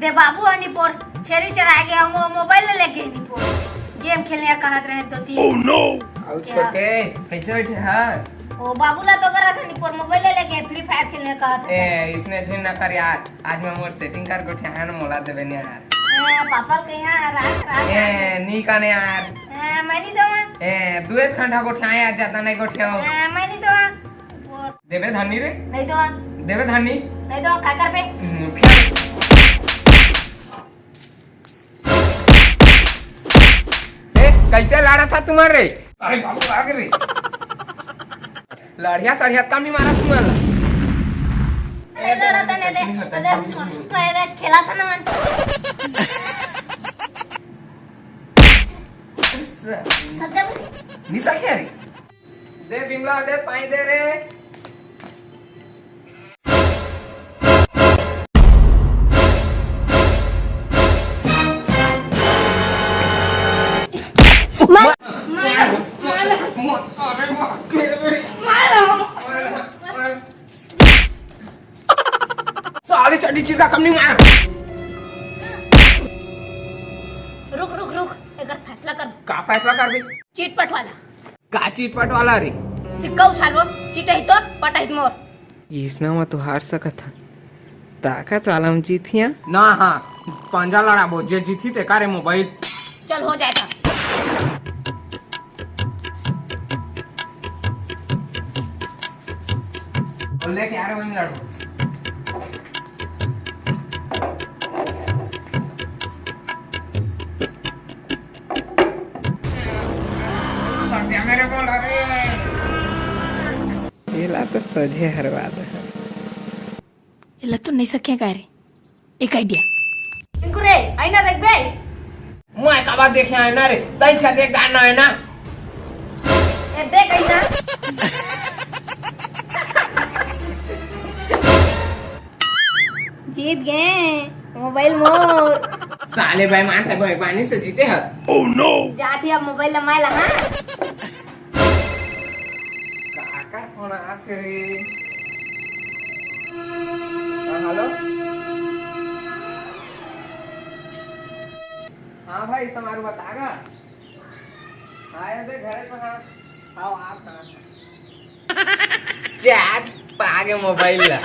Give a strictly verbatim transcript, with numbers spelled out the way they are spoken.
दे बाबू ह निपोर छेरी चराए गे, मो-, मोबाइल ले लेके निपोर गेम खेलने कहत रहे तो तीन। Oh no! अउ क्या? छोटे, कैसे बैठे हस? ओ बाबू ला तो करत है निपोर मोबाइल ले लेके फ्री फायर खेलने कहत है। ए, इसने झिन न कर यार, आज मैं मोर सेटिंग कर गोठिया है ना, मोला देबे नहीं यार। ए, पापा ल कहिया राख, राख, ए, राख। नहीं काने यार। ए, मैं नहीं दूंगा। ए, दुए घंटा गोठिया यार, ज्यादा नहीं गोठिया। ए, मैं नहीं दूंगा। देबे धनी रे। नहीं तो आ। देबे धनी। नहीं तो आ, का करबे? हम्म, फेर। ए, कैसे लड़ा था तुम्हारे रे? अरे बाबू, आगे रे। लड़िया सड़िया कम नहीं मारा तुम्हारा। अरे लड़ा था, नहीं दे। अरे, मैं दे खेला था ना मन। सत्या। निशा क्या रे? दे बिमला, दे पानी दे रे। मार, मार, मार, मार। अरे बाप रे। मार। साले चड्डी चिरका कम नहीं मार। रुक, रुक, रुक, एकर फैसला कर। का फैसला करबे? चीट पट वाला। का चीट पट वाला रे? सिक्का उछालबो, चीटही तोर, पटही मोर। इसना म तो हार सकत हन, ताकत वाला म जीतिया। ना, हाँ, पंजा लड़ाबो, जे जीती ते कारे मोबाइल। चल, हो जाए त। बोल ले, क्या रे, वहीं लड़ो। सत्या मेरे बोल रे। एला तो सोझे हरवा दे। एला तो नहीं सके का रे? एक आइडिया। टिंकू रे, आईना देखबे? मैं काबर देखे आईना रे? तैं छा देख गाना है ना? ए, देख आईना। जीत गए, मोबाइल मोर। साले बेईमान, तैं बेईमानी से जीते हस। Oh no! जात ही अब मोबाइल ला मैं ला, हाँ? काकर फोन आथे रे? हाँ, हेलो? हाँ भाई, तुम्हारे बता गा। हाँ, ये दे घरे पे, हाँ। आओ, आप कहाँ? चाट पागे मोबाइल ला।